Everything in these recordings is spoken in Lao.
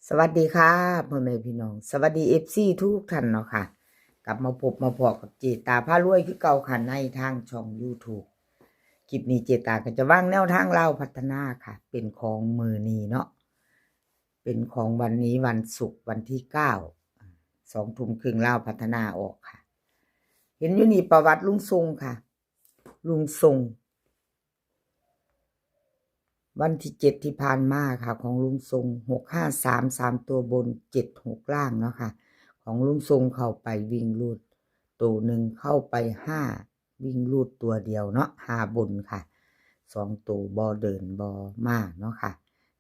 สวัสดีค่ะ พ่อแม่พี่น้อง สวัสดี เอฟซี ทุกท่านเนาะค่ะ กลับมาพบมาพ้อกับเจตาพารวยคือเก่าค่ะ ในทางช่อง YouTube คลิปนี้เจตาก็จะวางแนวทางลาวพัฒนาค่ะ เป็นของมื้อนี้เนาะ เป็นของวันนี้วันศุกร์ วันที่เก้า สองทุ่มครึ่ง ลาวพัฒนาออกค่ะ เห็นอยู่นี่ประวัติลุงทรงค่ะ ลุงทรง วันที่เจ็ดที่ผ่านมาค่ะ ของลุงทรง หกห้าสาม สามตัวบน เจ็ดหกล่างเนาะค่ะ ของลุงทรงเข้าไปวิ่งรูดตัวหนึ่ง เข้าไปห้า วิ่งรูดตัวเดียวเนาะ ห้าบนค่ะ สองตัวบ่เดินบ่มาเนาะค่ะ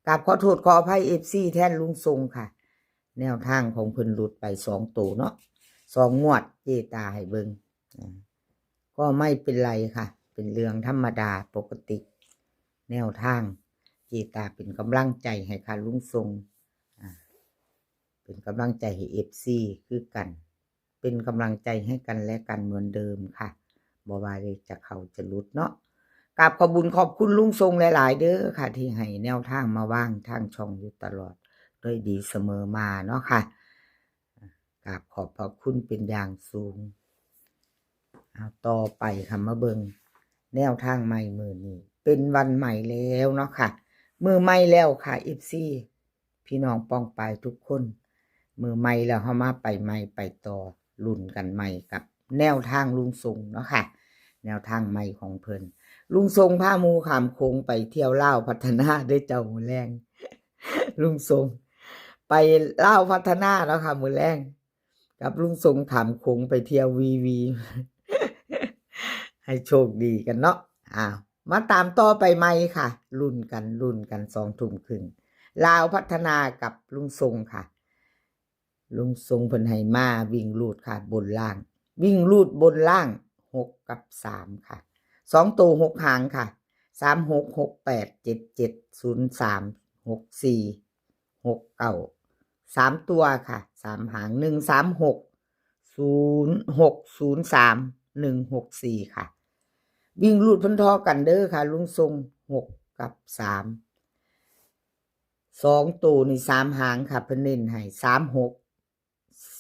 กราบขอโทษขออภัย เอฟซี แทนลุงทรงค่ะ แนวทางของเพิ่นหลุดไปสองตัวเนาะ สองงวดเจตาให้เบิ่ง อ่า ก็ไม่เป็นไรค่ะ เป็นเรื่องธรรมดาปกติ แนวทางเจตาเป็นกำลังใจให้ค่ะลุงทรง อ่า เป็นกำลังใจให้ เอฟซี คือกัน เป็นกำลังใจให้กันและกันเหมือนเดิมค่ะ บ่ว่าเลขจะเข้าจะหลุดเนาะ กราบขอบบุญขอบคุณลุงทรงหลายๆ เด้อค่ะ ที่ให้แนวทางมาวางทางช่องอยู่ตลอด ด้วยดีเสมอมาเนาะค่ะ กราบขอบพระคุณเป็นอย่างสูง เอาต่อไปค่ะ มาเบิ่งแนวทางใหม่มื้อนี้ เป็นวันใหม่แล้วเนาะค่ะ มื้อใหม่แล้วค่ะ เอฟซี พี่น้องป้องปายทุกคน มื้อใหม่แล้วเฮามาไปใหม่ไปต่อ ลุ้นกันใหม่กับแนวทางลุงทรงเนาะค่ะ แนวทางใหม่ของเพิ่น ลุงทรงพาหมู่ข้ามโขงไปเที่ยวลาวพัฒนาเด้อเจ้า มื้อแลง ลุงทรงไปลาวพัฒนาเนาะค่ะ มื้อแลง กับลุงทรงข้ามโขงไปเที่ยววีวี ให้โชคดีกันเนาะ อ้าว มาตามต่อไปใหม่ค่ะ ลุ้นกัน ลุ้นกัน สองทุ่มครึ่ง ลาวพัฒนากับลุงทรงค่ะ ลุงทรงเพิ่นให้มาวิ่งรูดค่ะ บนล่าง วิ่งรูดบนล่าง หกกับสามค่ะ สองตัวหกหางค่ะ สามหก หกแปด เจ็ดเจ็ด ศูนย์สาม หกสี่ หกเก้า สามตัวค่ะ สามหาง หนึ่งสามหก ศูนย์หก ศูนย์สาม หนึ่งหกสี่ค่ะ วิ่งรูดเพิ่นทอกันเด้อค่ะ ลุงทรง หกกับสาม สองตัวนี่ สามหางค่ะ เพิ่นเน้นให้ สามหก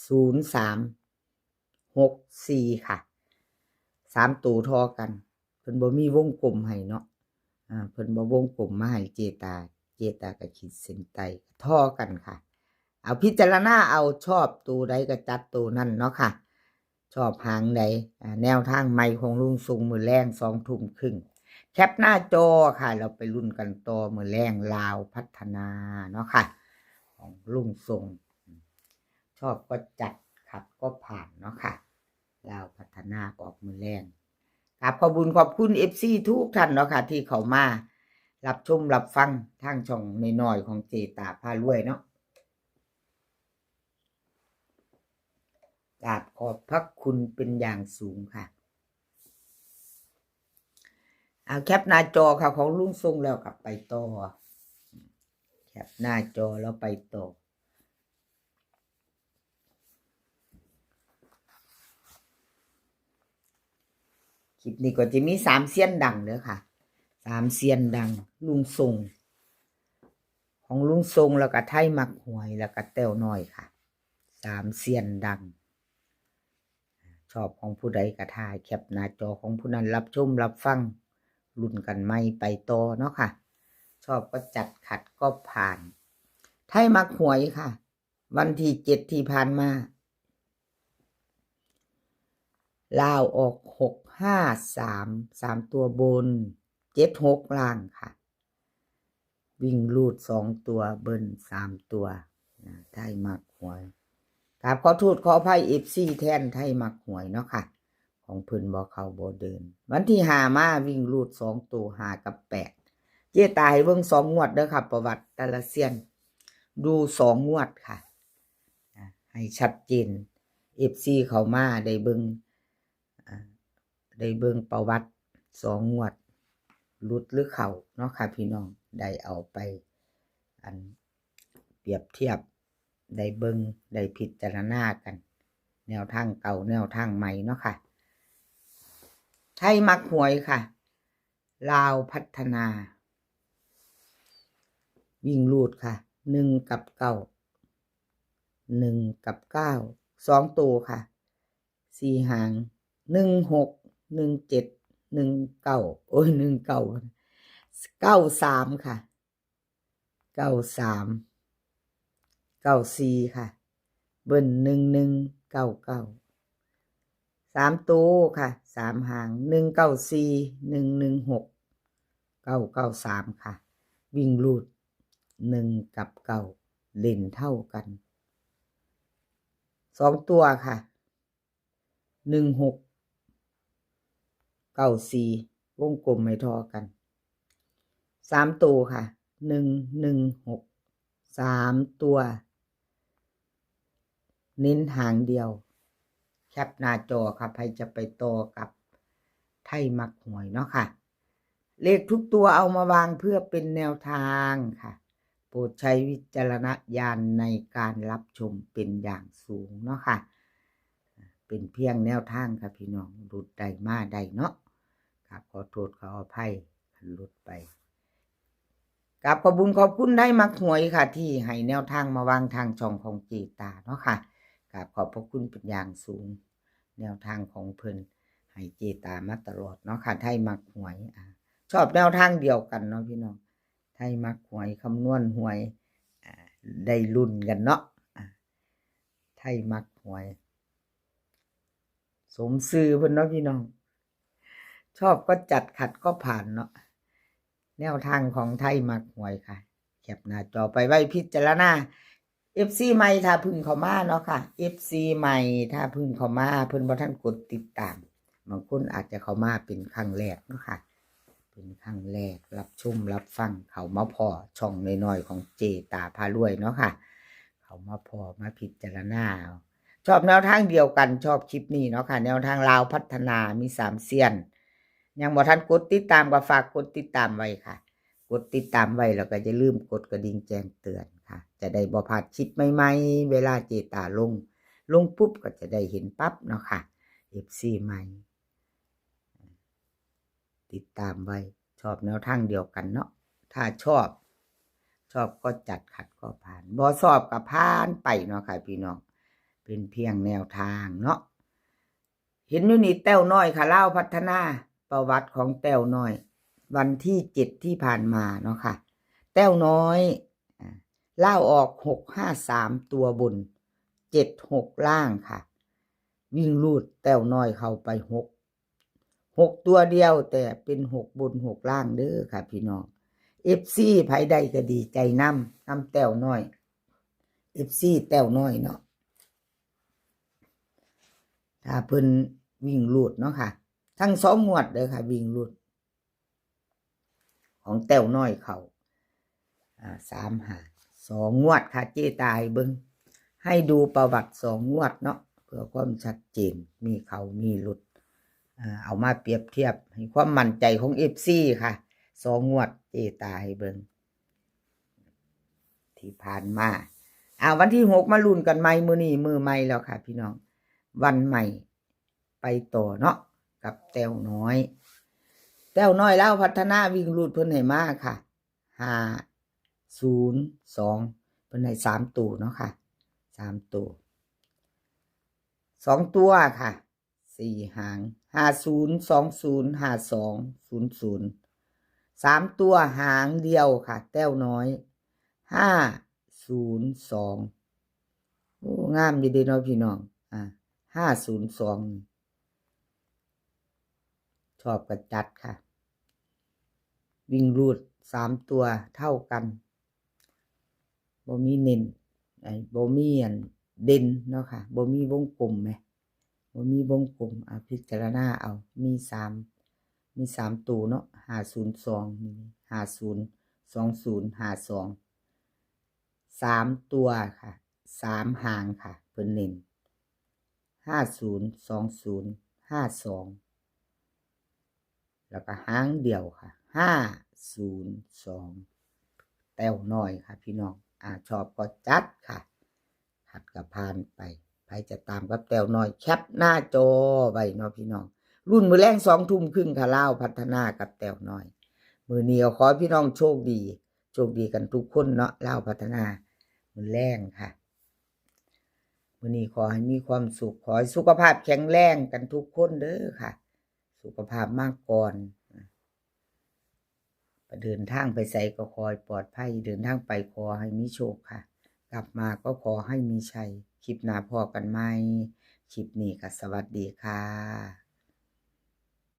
ศูนย์สาม หกสี่ค่ะ สามตัวทอกัน เพิ่นบ่มีวงกลมให้เนาะ อ่า เพิ่นบ่วงกลมมาให้เจตา เจตาก็ขีดเส้นใต้ ทอกันค่ะ เอาพิจารณาเอา ชอบตัวใดก็จัดตัวนั้นเนาะค่ะ ชอบหางใด อ่า แนวทางใหม่ของลุงทรงมื้อแลง สองทุ่มครึ่ง แคปหน้าจอค่ะ เราไปลุ้นกันต่อมื้อแลง ลาวพัฒนาเนาะค่ะ ของลุงทรง ชอบก็จัด ขัดก็ผ่านเนาะค่ะ ลาวพัฒนาออกมื้อแลง กราบขอบบุญขอบคุณ เอฟซี ทุกท่านเนาะค่ะ ที่เข้ามารับชมรับฟังทางช่องน้อยๆ ของเจตาพารวยเนาะ กราบขอบพระคุณเป็นอย่างสูงค่ะ เอาแคปหน้าจอค่ะ ของลุงทรงแล้วกลับไปต่อ แคปหน้าจอแล้วไปต่อ คลิปนี้ก็จะมีสามเซียนดังเด้อค่ะ สามเซียนดัง ลุงทรง ของลุงทรง แล้วก็ไทยมักหวย แล้วก็แต้วน้อยค่ะ สามเซียนดัง ชอบของผู้ใดก็ถ่ายแคปหน้าจอของผู้นั้น รับชมรับฟัง ลุ้นกันใหม่ไปต่อเนาะค่ะ ชอบก็จัด ขัดก็ผ่าน ไทยมักหวยค่ะ วันที่เจ็ดที่ผ่านมา ลาวออก หกห้าสาม สามตัวบน เจ็ดหกล่างค่ะ วิ่งรูดสองตัว เบิ้ลสามตัว นะ ไทยมักหวย กราบขอโทษขออภัย เอฟซี แทนไทยมักหวยเนาะค่ะ ของเพิ่นบ่เข้าบ่เดิน วันที่ห้ามาวิ่งรูดสองตัว ห้ากับแปด เจตาให้เบิ่งสองงวดเด้อค่ะ ประวัติแต่ละเซียน ดูสองงวดค่ะ อ่า ให้ชัดเจน เอฟซี เข้ามาได้เบิ่ง อ่า ได้เบิ่งประวัติสองงวด หลุดหรือเข้าเนาะค่ะพี่น้อง ได้เอาไป อัน เปรียบเทียบ ได้เบิ่ง ได้พิจารณากัน แนวทางเก่า แนวทางใหม่เนาะค่ะ ไทยมักหวยค่ะ ลาวพัฒนา วิ่งรูดค่ะ หนึ่งกับเก้า ໜຶ່ງກັບເກົ້າ ສອງໂຕຄ່ະ ສີ່ຫາງ ໜຶ່ງຫົກ ໜຶ່ງເຈັດ ໜຶ່ງເກົ້າ ໂອ້ຍ ໜຶ່ງເກົ້າ ເກົ້າສາມຄ່ະ ເກົ້າສາມ ເກົ້າສີ່ຄ່ະ ເບິ້ນ ໜຶ່ງໜຶ່ງ ເກົ້າເກົ້າ ສາມໂຕຄ່ະ ສາມຫາງ ໜຶ່ງເກົ້າສີ່ ໜຶ່ງໜຶ່ງຫົກ ເກົ້າເກົ້າສາມຄ່ະ ວິ່ງຮູດ ໜຶ່ງກັບເກົ້າ ເດັ່ນເທົ່າກັນ ສອງຕົວຄ່ະ ໜຶ່ງຫົກ ເກົ້າສີ່ ວົງກົມໃຫ້ທໍ່ກັນ ສາມໂຕຄ່ະ ໜຶ່ງໜຶ່ງຫົກ ສາມຕົວ ເນັ້ນຫາງດຽວ ແຄປໜ້າຈໍຄ່ະ ໃຜຈະໄປຕໍ່ກັບໄທມັກຫວຍເນາະຄ່ະ ເລກທຸກຕົວເອົາມາວາງເພື່ອເປັນແນວທາງຄ່ະ ໂປດໃຊ້ວິຈາລະນະຍານໃນການຮັບຊົມເປັນຢ່າງສູງເນາະຄ່ະ ເປັນພຽງແນວທາງຄ່ະພີ່ນ້ອງ ຫຼຸດໄດ້ມາໄດ້ເນາະ ກາບຂໍໂທດຂໍອະໄພຄັນຫຼຸດໄປ ກາບຂອບບຸນຂອບຄຸນໄທມັກຫວຍຄ່ະ ທີ່ໃຫ້ແນວທາງມາວາງທາງຊ່ອງຂອງເຈຕາເນາະຄ່ະ ກາບຂອບພະຄຸນເປັນຢ່າງສູງ ແນວທາງຂອງເພິ່ນໃຫ້ເຈຕາມາຕະຫຼອດເນາະຄ່ະ ໄທມັກຫວຍ ອາ ຊອບແນວທາງດຽວກັນເນາະພີ່ນ້ອງ ໄທມັກຫວຍ ຄຳນວນຫວຍ ອາ ໄດ້ລຸ້ນກັນເນາະ ອາ ໄທມັກຫວຍ ສົມຊື່ເພິ່ນເນາະພີ່ນ້ອງ ຊອບກໍຈັດ ຂັດກໍຜ່ານເນາະ ແນວທາງຂອງໄທມັກຫວຍຄ່ະ ແຄປໜ້າຈໍໄປໄວ້ພິຈາລະນາ ເອັຟຊີໃໝ່ຖ້າເພິ່ງເຂົ້າມາເນາະຄ່ະ ເອັຟຊີໃໝ່ຖ້າເພິ່ງເຂົ້າມາ ເພິ່ນບໍ່ທັນກົດຕິດຕາມ ບາງຄົນອາດຈະເຂົ້າມາເປັນຄັ້ງແລກເນາະຄ່ະ ເປັນຄັ້ງແລກ ຮັບຊົມຮັບຟັງ ເຂົ້າມາພໍ້ຊ່ອງນ້ອຍໆຂອງເຈຕາພາລວຍເນາະຄ່ະ ເຂົ້າມາພໍ້ມາພິຈາລະນາເອົາ ຊອບແນວທາງດຽວກັນ ຊອບຄລິບນີ້ເນາະຄ່ະ ແນວທາງລາວພັດທະນາ ມີສາມເຊຍນ ຍັງບໍ່ທັນກົດຕິດຕາມກໍຝາກກົດຕິດຕາມໄວ້ຄ່ະ ກົດຕິດຕາມໄວ້ ແລ້ວກໍຢ່າລືມກົດກະດິ່ງແຈ້ງເຕືອນຄ່ະ ຈະໄດ້ບໍ່ພາດຄລິບໃໝ່ໆ ເວລາເຈຕາລົງ ລົງປຸບກໍຈະໄດ້ເຫັນປັບເນາະຄ່ະ ເອັຟຊີໃໝ່ ຕິດຕາມໄວ້ ຊອບແນວທາງດຽວກັນເນາະ ຖ້າຊອບ ຊອບກໍຈັດ ຂັດກໍຜ່ານ ບໍ່ຊອບກໍຜ່ານໄປເນາະຄ່ະພີ່ນ້ອງ ເປັນພຽງແນວທາງເນາະ ເຫັນຢູ່ນີ້ແຕ້ວນ້ອຍຄ່ະ ລາວພັດທະນາ ປະຫວັດຂອງແຕ້ວນ້ອຍ ວັນທີເຈັດທີ່ຜ່ານມາເນາະຄ່ະ ແຕ້ວນ້ອຍ ອາ ລາວອອກ ຫົກຫ້າສາມ ຕົວບົນ ເຈັດຫົກ ລ່າງຄ່ະ ວິ່ງຮູດແຕ້ວນ້ອຍເຂົ້າໄປ ຫົກ ຫົກ ຕົວດຽວ ແຕ່ເປັນ ຫົກ ບົນ ຫົກ ລ່າງເດີຄ່ະພີ່ນ້ອງ ເອັຟຊີໃຜໄດ້ກໍດີໃຈນຳ ນຳແຕ້ວນ້ອຍ ເອັຟຊີແຕ້ວນ້ອຍເນາະ ຖ້າເພິ່ນວິ່ງຮູດເນາະຄ່ະ ທັງສອງງວດເດີຄ່ະ ວິ່ງຮູດ ຂອງແຕ້ວນ້ອຍເຂົ້າ ອາ ສາມຫ້າ ສອງງວດຄ່ະ ເຈຕາໃຫ້ເບິ່ງ ໃຫ້ດູປະຫວັດສອງງວດເນາະ ເພື່ອຄວາມຊັດເຈນ ມີເຂົ້າມີຫຼຸດ ອາ ເອົາມາປຽບທຽບໃຫ້ຄວາມໝັ້ນໃຈຂອງເອັຟຊີຄ່ະ ສອງງວດ ເຈຕາໃຫ້ເບິ່ງ ທີ່ຜ່ານມາ ອາ ວັນທີຫົກ ມາລຸ້ນກັນໃໝ່ ມື້ນີ້ມື້ໃໝ່ແລ້ວຄ່ະພີ່ນ້ອງ ວັນໃໝ່ ໄປຕໍ່ເນາະ ກັບແຕ້ວນ້ອຍ ແຕ້ວນ້ອຍລາວພັດທະນາ ວິ່ງຮູດເພິ່ນໃຫ້ມາຄ່ະ ຫ້າສູນສອງ ເພິ່ນໃຫ້ສາມໂຕເນາະຄ່ະ ສາມໂຕ ສອງຕົວຄ່ະ ສີ່ຫາງ ຫ້າສູນ ສອງສູນ ຫ້າສອງ ສູນສູນ ສາມຕົວຫາງດຽວຄ່ະ ແຕ້ວນ້ອຍ ຫ້າສູນສອງ ໂອ້ ງາມຢູ່ເດ້ເນາະພີ່ນ້ອງ ອາ ຫ້າສູນສອງ ຊອບກໍຈັດຄ່ະ ວິ່ງຮູດສາມຕົວເທົ່າກັນ ບໍ່ມີເນັ້ນ ເອີ ບໍ່ມີອັນເດັ່ນເນາະຄ່ະ ບໍ່ມີວົງກົມແໝ ບໍ່ມີວົງກົມ ອາ ພິຈາລະນາເອົາ ມີສາມ ມີສາມໂຕເນາະ ຫ້າສູນສອງ ຫ້າສູນ ສອງສູນ ຫ້າສອງ ສາມຕົວຄ່ະ ສາມຫາງຄ່ະ ເພິ່ນເນັ້ນ ຫ້າສູນ ສອງສູນ ຫ້າສອງ ແລ້ວກໍຫາງດຽວຄ່ະ ຫ້າສູນສອງ ແຕ້ວນ້ອຍຄ່ະພີ່ນ້ອງ ອາ ຊອບກໍຈັດຄ່ະ ຂັດກໍຜ່ານໄປ ໃຜຈະຕາມກັບແຕ້ວນ້ອຍ ແຄປໜ້າຈໍໄວ້ເນາະພີ່ນ້ອງ ລຸ້ນມື້ແລງສອງທຸ່ມຄຶ່ງຄ່ະ ລາວພັດທະນາກັບແຕ້ວນ້ອຍ ມື້ນີ້ກໍຂໍໃຫ້ພີ່ນ້ອງໂຊກດີ ໂຊກດີກັນທຸກຄົນເນາະ ລາວພັດທະນາ ມື້ແລງຄ່ະ ມື້ນີ້ຂໍໃຫ້ມີຄວາມສຸກ, ຂໍໃຫ້ສຸຂະພາບແຂງແຮງກັນທຸກຄົນເດີຄ່ະ. ສຸຂະພາບມາກ່ອນ. ເດີນທາງໄປໃສກໍຂໍໃຫ້ປອດໄພ, ເດີນທາງໄປຂໍໃຫ້ມີໂຊກຄ່ະ, ກັບມາກໍຂໍໃຫ້ມີໄຊ. ຄລິບໜ້າພໍ້ກັນໃໝ່. ຄລິບນີ້ກໍສະຫວັດດີຄ່ະ.